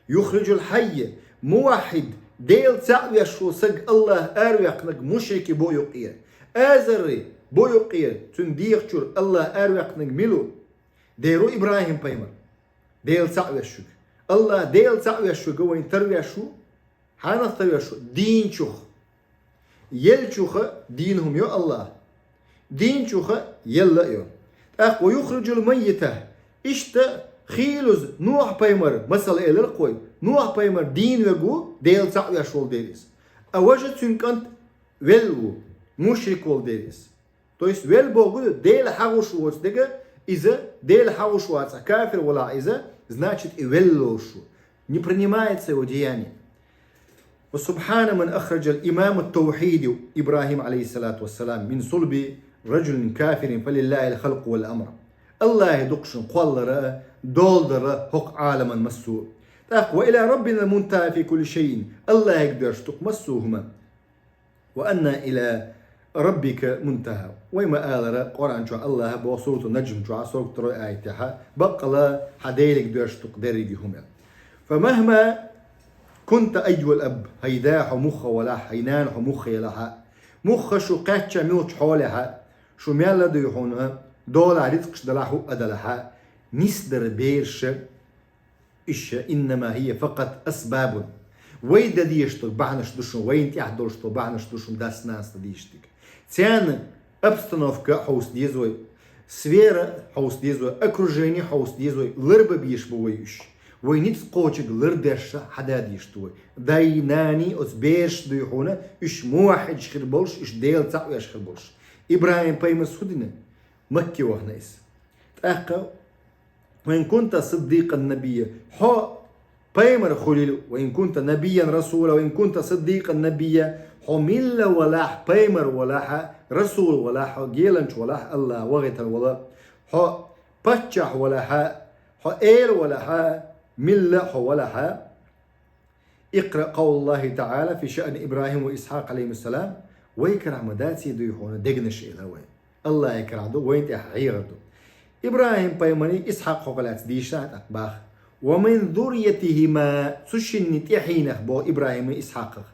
يخرج الحي, муваххьид, Дела цхьаъ веш волу саг АллахӀа араваьккхинарг мушрикий бу юккъера, азаррий бу юккъера, цуьнан дегӀа чуьра АллахӀа араваьккхинарг мила ву? Дера ву ИбрахӀим-пайхамар, Дела цхьаъ веш верг. АллахӀа Дела цхьаъ веш верг вайна тара веш ву, хьанах тара веш ву? Дийначух. Еллачух а дийна хӀума йо АллахӀа. Дийначух а елла а йо. ТӀаккха: ويخرج الميت. Иштта хийлаза Нухь-пайхамар, масала, элира-кх вай. Нухь-пайхамар дийна верг ву, Дела цхьаъ веш волу дела иза. А важа, цуьнан кӀант, велла ву, мушрик волу дела иза. То есть велла бохург Дела хьахош воцу дерг, иза Дела хьахош вацахь, кафир валахь иза, значит, и велла волуш ву. Не принимается его деяние. وسبحان من أخرج الإمام التوحيد إبراهيم عليه الصلاة والسلام من صلب رجل كافر فلله الخلق والأمر. АллахӀе ду-кх шуна кхоллар а, дола дар а хӀокху Ӏаламан массо а. ТӀаккха: وإلى ربنا المنتهى في كل شيء. АллахӀе доьрзуш ду-кх массо а хӀума. وأنى إلى ربك المنتهى. Вай ма-аллара, Къуръан чохь АллахӀа боху сурату Наджм чохь сорок второй аятехь: баккъала хьан Деле доьрзуш ду-кх дерриге хӀума. فمهما كنت أيها الأب, хӀай да хьо муха валахь, хӀай нана хьо муха елахь а, муха шу кхаьчча муьлхачу хьолехь а, шу мел а дуй хьуна, долахь рицкъаш далахь, хӀуъа далахь а, нисдар бераш а, Иштта, إنما هي فقط أسباب. Вай дан дезаш долу бахьанаш ду шуна, вайна тӀехь долуш долу бахьанаш ду шуна, дас-нанас дан дезаш дерг. Царна обстановка хьовса деза вай, сфера хьовса деза вай, окружение хьовса деза вай, ларбан безаш бу вай уьш. Вай ницкъ кхочург ларбеш а хьада дезаш ду вай. Дай, наний, оцу бераш дуй хьуна, уьш муваххьидаш хир болуш, уьш Дела цхьаъ веш хир болуш. ИбрахӀим-пайхамарс хӀун дина? Макке вахана иза. ТӀаккха: وإن كنت صديقا نبيا. Хьо пайхамар хуьлийла, وإن كنت نبيا رسولا، وإن كنت صديقا نبيا. Хьо милла валахь, пайхамар валахь а, расул валахь а, хьо геланча валахь а, АллахӀ вахийтина вала, хьо паччахь валахь а, хьо эла валахь а, милла хьо валахь а. اقرأ قول الله تعالى في شأن إبراهيم وإسحاق عليهم السلام. Вай карахь ма дац и дуй хьуна дегнаш, элира вай. АллахӀан карахь ду, вайна тӀехь хьехар ду. ИбрахӀим-пайхамарий, Исхьакъ хьокху лаьцна дийшина тӀаккха боху. ومن ذريتهما, цу шинна тӀаьхьенах, боху, ИбрахӀиман, Исхьакъах,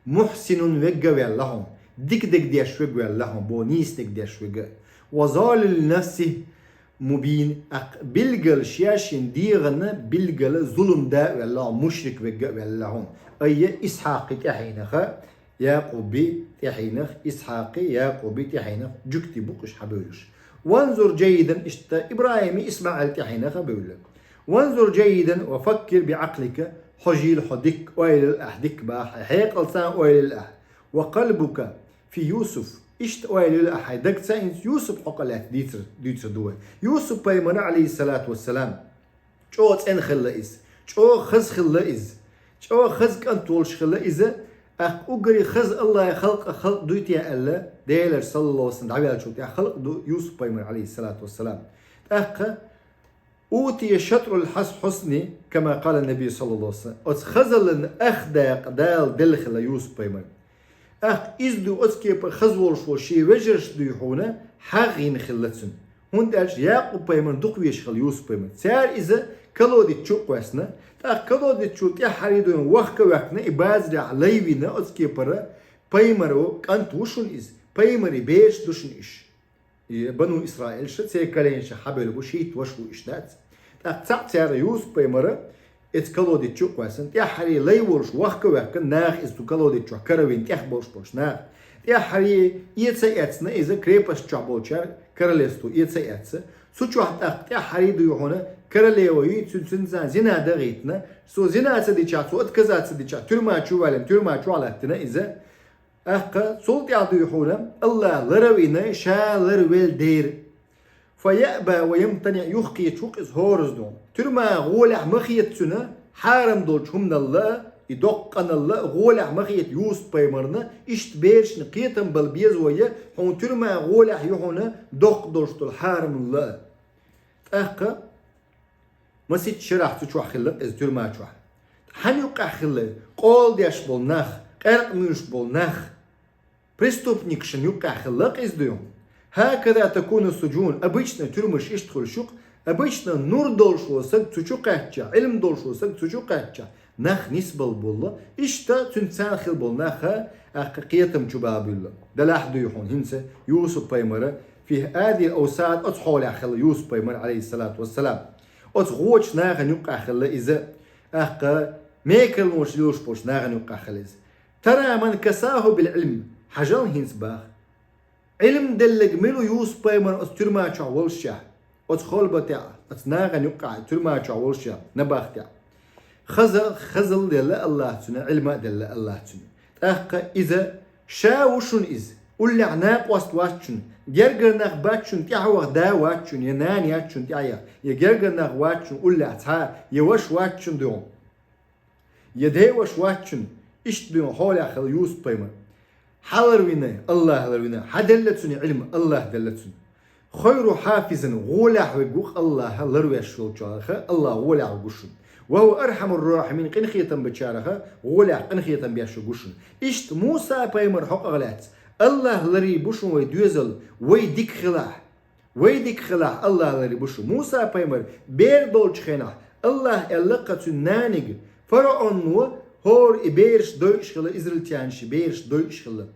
محسن, вегга а ваьлла хьуна, дика дерг деш вегга а ваьлла хьуна, боху, нийса дерг деш вегга а. وظالم لنفسه مبين, тӀаккха билггал шен-шен дегӀана билггал зулам да а ваьлла хьуна, мушрик вегга а ваьлла хьуна. Айя, Исхьакъан тӀаьхьенах, Якъубан тӀаьхьенах, Исхьакъан, Якъубан тӀаьхьенах жуьгтий бу-кх уьш хьабевлларш. وانظر جيدا, иштта ИбрахӀиман, ИсмаӀилан тӀаьхьенах а бевлла. وانظر جيدا وفكر بعقلك, хьожийла хьо дика, ойла йойла ахь дика, боху, хьайн хьекъалца ойла йойла ахь. وقلبك في يوسف, иштта ойла йойла ахь хьайн дагца, хӀинца Юсуп хьокха лаьцна дийцар, дуьйцур ду вай. Юсуп-пайхамар, عليه الصلاة والسلام, чӀогӀа цӀена хилла иза, чӀогӀа хаза хилла иза, чӀогӀа хаза кӀант волуш хилла иза, тӀаккха уггаре хаза АллахӀан халкъах халкъ дуй те аьлла, Делера, صلى الله عليه وسلم, дӀаваьллачул тӀаьхьа халкъ ду Юсуп-пайхамар, عليه الصلاة والسلام. ТӀаккха أوتي شطر الحسن كما قال النبي صلى الله عليه وسلم. Оцу хазаллин ах дакъа Дала делла хилла Юсуп-пайхамарна. ТӀаккха иза ду оцу кепара хаза волуш волу шен вежаршна дуй хьуна хьагӀ йина хилла цуьнан. ХӀунда аьлча Якъуб-пайхамарна дукха везаш хилла Юсуп-пайхамар. Цара иза Колодец чу а кхоьссина, тӀаккха колодец чу тӀаьххьара дойна вахка а ваьккхина, и базарехь лай а вина, оцу кепара пайхамаро кӀант ву шуна иза, пайхамарий бераш ду шуна уьш. И Бану Исраилша церан коленаша хьабевлла бу, шийтта ваша ву уьш, дац. ТӀаккха цхьаъ цара Юсуп-пайхамар оцу колодец чу а кхоьссина, тӀаьххьара лай волуш вахка а ваьккхина, наха иза цу колодец чохь кара а вина, тӀехболуш болчу наха. ТӀаьххьара эца а эцна иза, крепость чохь болчара королевство эца а эцна. Цу чохь тӀаккха тӀаьххьара дуй хьуна королева юй, цуьнца, цуьнца зина дан а гӀиттина. Цо зина ца дичахь, цо отказаться дичахь, тюрьма чу а ваьллина, тюрьма чохь а латтина иза. ТӀаккха цул тӀаьхьа дуй хьуна АллахӀа лар а вина, ша ларвелла дера. فيأبى ويمتنع, юхакхеташ ву-кх иза хӀоразза. Тюрьма гӀолехь ма хета цуьнан, хьарам долчу хӀуманал а, и доккха къанал а гӀолехь ма хета Юсуп-пайхамарна, иштта берашна кхетам бала беза вай, хьуна тюрьма гӀолехь ю хьуна доккха долуш долу хьарамал а. ТӀаккха масийтта шарахь цу чохь хилла-кх иза, тюрьма чохь. Хьанна юккъехь хилла? Къола деш болу нах, къаьркъа муьйлуш болу нах, преступникашна юккъехь хилла-кх иза, дуй хьуна. هكذا تكون السجون, обычно тюрьмаш иштта хуьлуш ю-кх, обычно нур долуш волу саг цу чу кхаьчча, Ӏилма долуш волу саг цу чу кхаьчча, нах нисбала болла, иштта цуьнца царна хилла болу нах а, тӀаккха кхетам чу бала буьллу. Делахь, дуй хьуна, хӀинца Юсуп-пайхамар, في هذه الأوساط, оцу хьолехь хилла Юсуп-пайхамар, عليه الصلاة والسلام. Оцу гӀочу нахана юккъехь хилла иза, тӀаккха мекарлонаш лелош болчу нахана юккъехь хилла иза. ترى من كساه بالعلم, хьажал хӀинца, боху. Ӏилма делларг мила ву Юсуп-пайхамар оцу тюрьма чохь волушшехь, оцу халбатехь, оцу нахана юккъехь тюрьма чохь волушшехь, набахтехь? Хаза-, хазалла делла АллахӀа цуьнан, Ӏилма а делла АллахӀа цуьнан. ТӀаккха иза ша ву шуна иза, уллехь накъост вац шуна, гергара нах бац шуна, тӀаьхьа ваха да вац шуна, я нана яц шуна тӀаьхьа яха, я гергара нах вац шуна, уллехь цхьа, я ваша вац шуна, дуй хьуна. Я деваша вац шуна, иштта дуй хьуна хьолехь хилла Юсуп-пайхамар. Хьан ларвина, АллахӀа ларвина, хьан делла цуьнан Ӏилма, АллахӀа делла цуьнан. خير حافظ, гӀолехь верг ву-кх АллахӀа ларвеш волчарах, АллахӀа гӀолехь верг ву шуна. وهو أرحم الراحمين, къинхетам бечарах гӀолехь къинхетам беш верг ву шуна. Иштта Муса-пайхамар хьокъехь лаьцна, АллахӀа ларвийр бу шуна вай доьзал, вай дика хилахь. Вай дика хилахь, АллахӀа ларвийр бу шу. Муса-пайхамар бер долчу хенахь, АллахӀа аьлла-кх цуьнан наниг, фараоно хӀора и бераш дойуш хилла, израильтянаш и бераш дойуш хилла.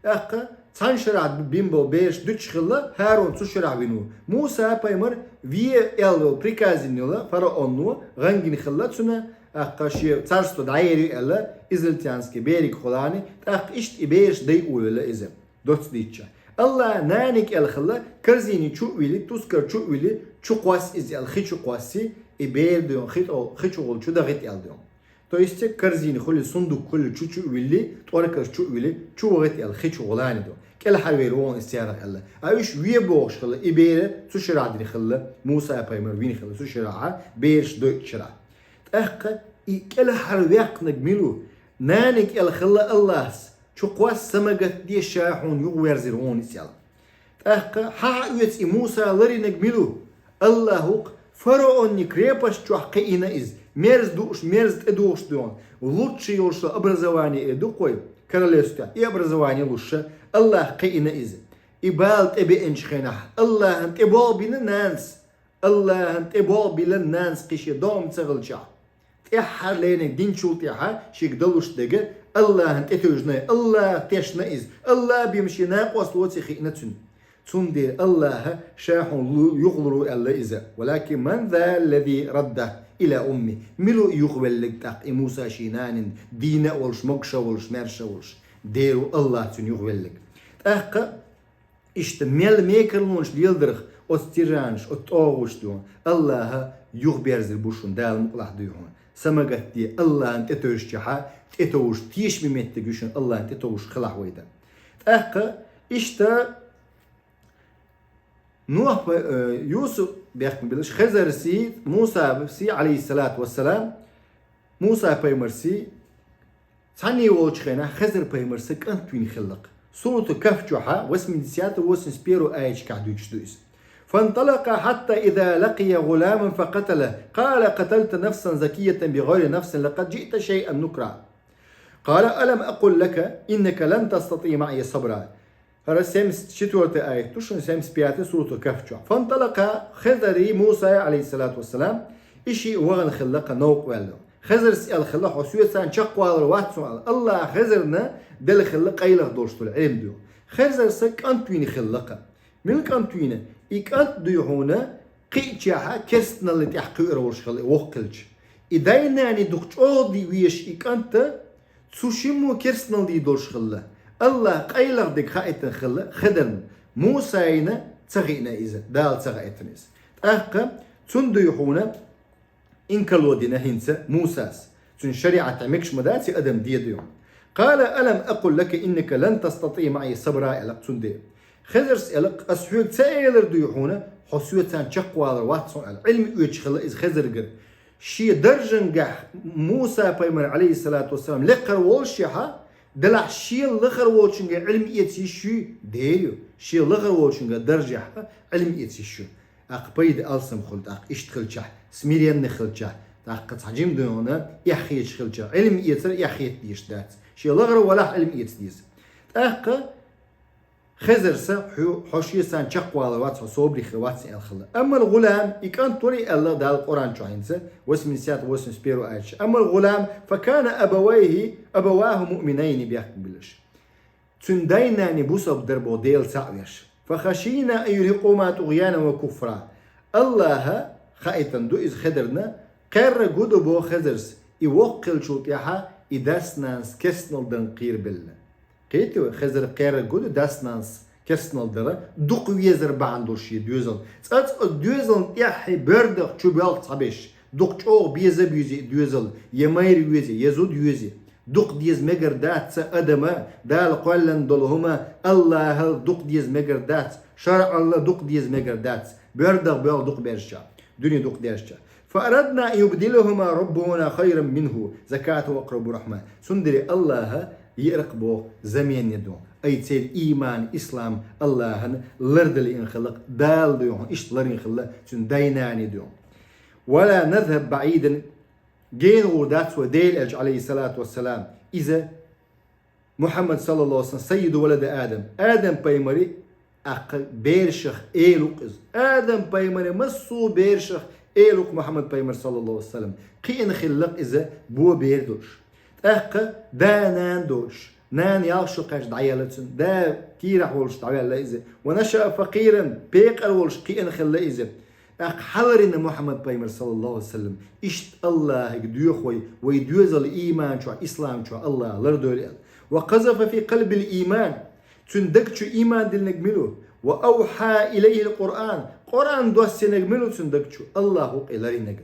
ТӀаккха цхьана шарахь бина болу бераш дуьтуш хилла, ХӀарун цу шарахь вина ву. Муса-пайхамар ве аьлла йолу приказ йина йолу фараоно гӀан гина хилла цунна, тӀаккха шен царство дӀаер ю аьлла, израильтянский бериг хуьлу, тӀаккха иштта и бераш дайо велла иза. Доцца дийцча. АллахӀа наниг аьлла хилла, корзини чу а вилли, тускар чу а вилли, чу кхосса иза аьлла, хи чу кхосса, и бер дуй хьуна, хи тӀе, хи чухула чу дахийта аьлла дуй хьуна. То есть корзини хуьлий, сундук хуьлий, чу чу а вилли, тӀоркаш чу а вилли, чу вахийта аьлла, хи чухула дуй хьуна. КӀелхьарвер ву хьуна иза царах аьлла. А уьш ве бохуш хилла, и бер цу шарахь дина хилла, Муса-пайхамар вина хилла цу шарахь, бераш дойучу шарахь. ТӀаккха и кӀелхьарваьккхинарг мила ву? Наниг аьлла хилла АллахӀас, чу кхосса, са ма гатде, ша хьуна юхаверзийр ву хьуна иза аьлла. ТӀаккха хьан хьаоьцу и Муса ларвинарг мила ву? АллахӀ ву-кх, фараонан крепость чохь кхиийна иза, мерза дууш, мерза тӀедухуш дуй хьуна, лучшее йолуш образование эр ду-кх вай королевствехь, и образование луш АллахӀа кхиийна иза. И бала тӀебеанчу хенахь, АллахӀана тӀе болх бина нанас, АллахӀана тӀе болх бина нанас кхин шен догӀма ца хилчахь. ТӀаьххьара леринарг динчул тӀаьхьа шега далуш дерг АллахӀана тӀетевжина, АллахӀа тешна иза, АллахӀ бен шен накъост лоций хиъна цуьнан. Цундела АллахӀа ша хьуна лу-, юхалур ву аьлла иза. ولكن من ذا الذي رده إلى أمه. Мила ву и юхавелларг тӀаккха, и Муса шен нанна дийна а волуш, могуш а волуш, маьрша а волуш? Дера ву АллахӀ цуьнан юхавелларг. ТӀаккха иштта мел мекарлонаш леладарх оцу тиранаша, оцу тӀогӀуша дуй хьуна, АллахӀа юхаберзийр бу шуна, Дала мукъалахь дуй хьуна. Са ма гатде, АллахӀана тӀетевжичахьа, тӀетовжуш тешаме меттиг ю шуна, АллахӀана тӀетовжуш хилахь вай дан. ТӀаккха иштта Нухь, э, Юсуп бехкам биллаш, Хезарсий, Мусасий, алейхиссалату вассалам, Муса-пайхамарсий, цхьаьна волчу хенахь Хезар-пайхамарса кӀант вина хилла-кх. Сурату Кахф чохьа, восьмидесятый, восемьдесят первый аяташкахь дуьйцуш ду иза. فانطلقا حتى إذا لقيا غلاما فقتله قال قتلت نفسا زكية بغير نفس لقد جئت شيئا نكرا قال ألم أقل لك إنك لن تستطيع معي صبرا. ХӀара семьдесят четвёртый аят ду шуна, семьдесят пятый сурату Кахф чохь. فانطلقا, Хезарий, Мусай, алейхиссалату вассалам, И шиъ вахана хилла-кх, новкъа ваьлла. Хезарс аьлла хилла: «Хьо соьцанна чакхвалар вац хьуна», — аьлла. АллахӀа Хезарна делла хилла къайлагӀа долуш долу Ӏилма дуьйхьа. Хезарса кӀант вийна хилла-кх. Мила кӀант вийна? И кӀант дуй хьуна кхиъчехьа керстаналла тӀехь кхуьур волуш хилла и воккха хилча. И дай-наний дукха чӀогӀа ди везаш и кӀант цу шиммо керстаналла дийр долуш хилла. АллахӀа къайлагӀа дерг хаийтина хилла Хезарна, Мусайна ца хиъна иза, Дала ца хаийтина иза. ТӀаккха цунна дуй хьуна инкарло дина хӀинца Мусас. Цуьнан шариӀатехь мегаш ма дац и адам дийр дуй хьуна. «Къала алам акъул лака иннака лан тастатиъа маъи сабра», — аьлла-кх цунна дуй. Хезарс аьлла-кх: «Ас хьоьга ца элира дуй хьуна, хьо соьцанна чакхвалар вац хьуна», — аьлла. Ӏилма оьцуш хилла иза Хезаргара. Шен даржангахь Муса-пайхамар, Ӏалайхиссалату вассалам, лекха воллушехь, делахь шен лахара волчуьнга Ӏилма эца йиш юй? Дера ю. Шен лахара волчуьнга даржехь Ӏилма эца йиш ю. ТӀаккха пайда алсам хуьлу, тӀаккха иштта хилчахь, смиренный хилчахь, тӀаккха цхьа жима дуй хьуна эхь хеташ хилчахь, Ӏилма эцар эхь хета дезаш дац. Шен лахара валахь Ӏилма эца деза. ТӀаккха Хезарса хьо, хьо соьцанна чакхвалар вац, хьо собаре хир вац аьлла хилла. Амма ал-гӀулам, и кӀант вара аьлла Дала Къуръан чохь хӀинца, восемьдесят, восемьдесят первая аят чу. Амма ал-гӀулам, фа кана абавайхи, абаваху муъминайни бехк билаш. Цуьнан дай-наний бусалба дара боху Дела цхьаъ веш. Фа хашийна ан юрхикъахума тугӀянан ва куфра. АллахӀа хаийтина ду иза Хезарна, кхерриг ду боху Хезарс, и воккха хилчул тӀаьхьа и дас-нанас керстаналла дан кхерабелла. Кхетий вай, Хезар кхерриг ду дас-нанас керстаналла дан, дукха везар бахьана долуш шен доьзал. Цкъа-цкъа доьзална тӀаьххье боьрдах чу боьлху цхьаберш, дукха чӀогӀа беза а буьйзи и доьзал, я майра вези, я зуда вези. Дукха деза мегар дац цхьа адама, Дала кхоьллина долу хӀума, АллахӀал дукха деза мегар дац, шарӀалла дукха деза мегар дац, боьрдах боьлху дукха берзачохь, дуьне дукха дерзачохь. «Фа арадна ан юбдилахума раббухума хайран минху закатан ва акърабу рахьма». Цундела АллахӀа еара-кх боху замене ду. Ай церан ийман, ислам АллахӀана лардалийна хилла-кх, Дала дуй хьуна иштта ларйина хилла цуьнан дай-наний дуй хьуна. «Ва ла назхаб баӀидан». Гена гӀур дац вай Делан элча, Ӏалайхиссалату вассалам. Иза Мухьаммад, саллаллаху алейхи ва саллям, саййиду валади Адам. Адам-пайхамаран тӀаккха берашах эла ву-кх иза. Адам-пайхамаран массо а берашах эла ву-кх Мухьаммад-пайхамар, саллаллаху алейхи ва саллям. Кхиъна хилла-кх иза бо бер долуш. ТӀаккха да-нана доцуш, нана ялх шо кхаьчча дӀаяьлла цуьнан, да кийрахь волуш дӀаваьлла иза. «Ва нашаа факъиран», пекъар волуш кхиъна хилла иза. ТӀаккха хьаларйина Мухьаммад-пайхамар, саллаллаху алейхи ва саллям. Иштта АллахӀе доьху вай, вай доьзал ийман чохь, ислам чохь АллахӀа лардойла аьлла. «Ва къазафа фи къалбихил ийман». Цуьнан даг чу ийман диллинарг мила ву? «Ва авхьа илайхил Къуръан». Къуръан доссийнарг мила ву цуьнан даг чу? АллахӀ ву-кх и ларйинарг.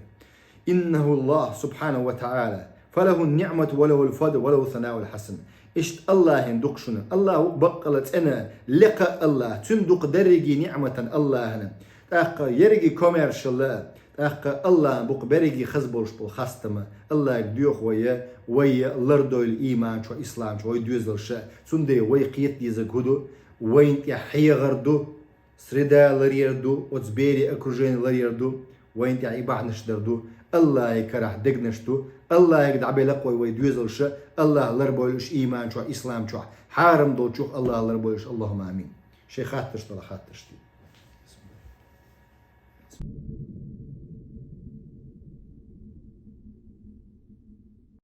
«Иннаху Аллах, субхьанаху ва таӀала, фалаху ниъмату ва лахул фадл ва лаху санаул хьасан». Иштта АллахӀан ду-кх шуна. АллахӀ ву-кх баккъала цӀена, лекха АллахӀ. Цуьнан ду-кх дерриге ниъматан АллахӀана. ТӀаккха ерриге комаьршалла, тӀаккха АллахӀан бу-кх берриге хаза болуш болу хастам. АллахӀе доьху вай, вай лардойла ийман чохь, ислам чохь, вай доьзалш. Цундела вай кхета дезарг хӀун ду? Вайна тӀехь хьехар ду, среда ларъяр ду, оцу берийн окружение ларъяр ду, вайна тӀехь и бахьанаш дар ду, АллахӀан карахь дегнаш ду, АллахӀе дӀабелла-кх вай, вай доьзалш, АллахӀа ларбойла уьш ийман чохь, ислам чохь, хьарам долчух АллахӀа ларбойла уьш, Аллахумма амин. Шайн хаттарш дала хаттарш дий.